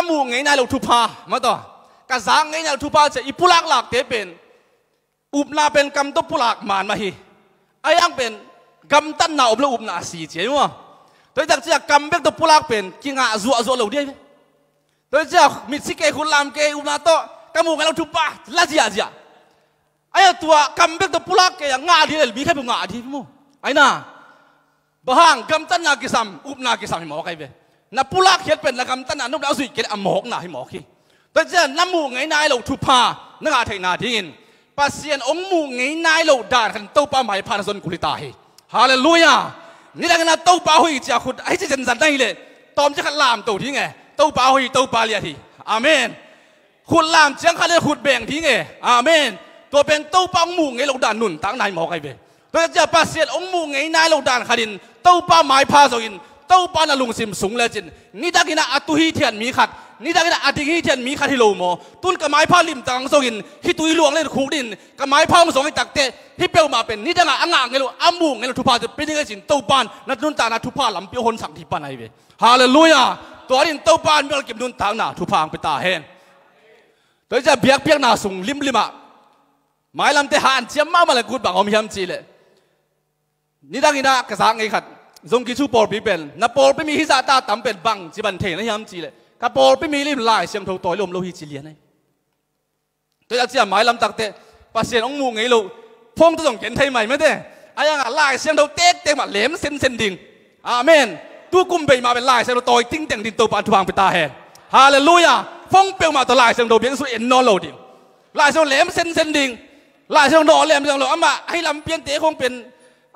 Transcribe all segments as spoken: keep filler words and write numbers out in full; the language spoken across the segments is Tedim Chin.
muh ngei nai lo thupha, mataw, ka zak ngei nai lo thupha ci-a i pulak lakte pen, upna pen kam tawh pulak man mah hi. A hiang pen gamtatna om lo upna a si ci-a hi maw. Tua hi tak ciah kam bek tawh pulak pen kingah zuahzuah lo ding hi ve. Tua hi ciah mitsi kei, khutlam kei, upna tawh ka muh ngei lo thupha la ziahziah. A hiang tua kam bek tawh pulak kei a ngah ding lel mi khat peuh ngah ding hi maw. Aina. Bang hang, gamtatna kisam, upna kisam hi mawk ahi ve. Na pulak khiat pen na gamtatna, na upna a zuih kei leh a mawkna hi mawk hi. Tua ciah na muh ngei nai lo thupha na ngah theihna dingin Pasian hong muh ngei nai lo dan khat in Topa maipha na zon kul hi ta hi. Halleluiah. Nidangin a Topa hoih ci-a khut a hi ci zenzen na hi leh tawmcik khat lamto ding e. Topa hoih, Topa liat hi. Amen. Khut lam ciang khat le khut beng ding e. Amen. Tua pen Topa hong muh ngei lo dan nuntakna hi mawk ahi ve. Tua hi ciah Pasian hong muh ngei nai lo dan khat in Topa maipha zongin Topa na lungsim sung lecin nidangin ah a tu hithiat mi khat, nidangin ah a ding hithiat mi khat hi lo maw? Tun ka maipha limtak ang zongin hih tui luang len khuk din ka maipha hong zong hi takteh hih peuhmah pen nidangah a ngah ngei lo, a muh ngei lo thupha pen ding e cin Topa in na nuntakna thupha lampi hong honsak ding pan ahi ve. Halleluiah. Tua din Topa in mimal kim nuntakna thupha hong pia ta hen. Tua hi ciah biakpiakna sung limlim ah mailamte hanciam mahmah le kut bang om hiam cihleh, nidangin ah ka zak ngei khat, Zongkichu pawlpi pen na pawlpi mi hizah ta tam pen bang ci ban thei na hiam cihleh, ka pawlpi mi lim Lai Siangtho tawi lo om lo hi ci lian ahi. Tua hi ciah mailam takteh Pasian hong muh ngei lo phone tawh zong gen thei mai mate. A hiangah Lai Siangtho tektek mah lem sensen ding. Amen. Tu kum bei mah pen Lai Siangtho tawi tingteng ding Topa in thupha hong pia ta hen. Halleluiah. Phone peuhmah tawh Lai Siangtho biakinn sung en nawn lo ding. Lai Siangtho lem sensen ding. Lai Siangtho nawh lem leng lo, amah ahi lampiante khong pen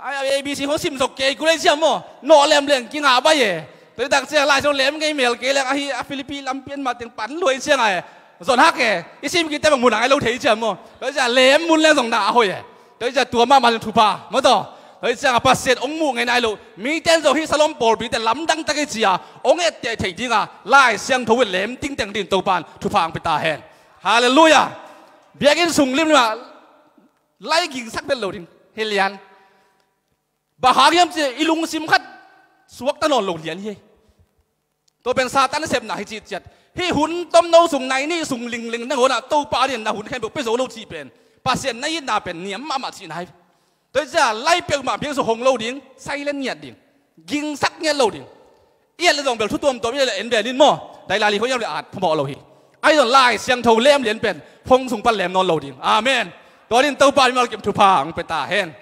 A B C khong sim zok kei kul ei ciam maw? Nawh lem leng kingah bai e. Tua hi tak ciang Lai Siangtho lem ngei mel kei leng ahi a Philippi lampian mah teng pan luai ciang a e. Zon hak e. I sim kik teh bang mun a ngai lo thei ciam maw? Tua hi ciang lem mun leng zong na a hoih e. Tua hi ciang tua mahmah leng thupha maw taw. Tua hi ciang a Pasian hong muh ngei nai lo mite in zong hih Salom pawlpite lamdang tak hi ci-a hong etteh theih dinga Lai Siangtho in lem tingteng ding Topa in thupha hong pia ta hen. Halleluiah. Biakinn sung limlim ah lai gingsak vet lo ding hi lian. Bang hang hiam cih leh i lungsim khat suakta nawn lo lian hi. Tua pen Satan sepna hi cih ciat. Hih hun tomno sung nai nih sung lingling nangawnah Topa in na hun khempeuh pia zo lo cih pen Pasian na itna pen niam mahmah cihna hi. Tua hi ciah lai peuhmah biakinn sung hong lo ding, silent ngiat ding, gingsak ngiat lo ding. I et le zong bel thu tuamtuam i et le en ven in maw? Dailali khong i et le at phamawh lo hi. Ahi zong Lai Siangtho lem lian pen phone sung pan lem nawn lo ding. Amen. Tua din Topa in mimal kim thupha hong pia ta hen.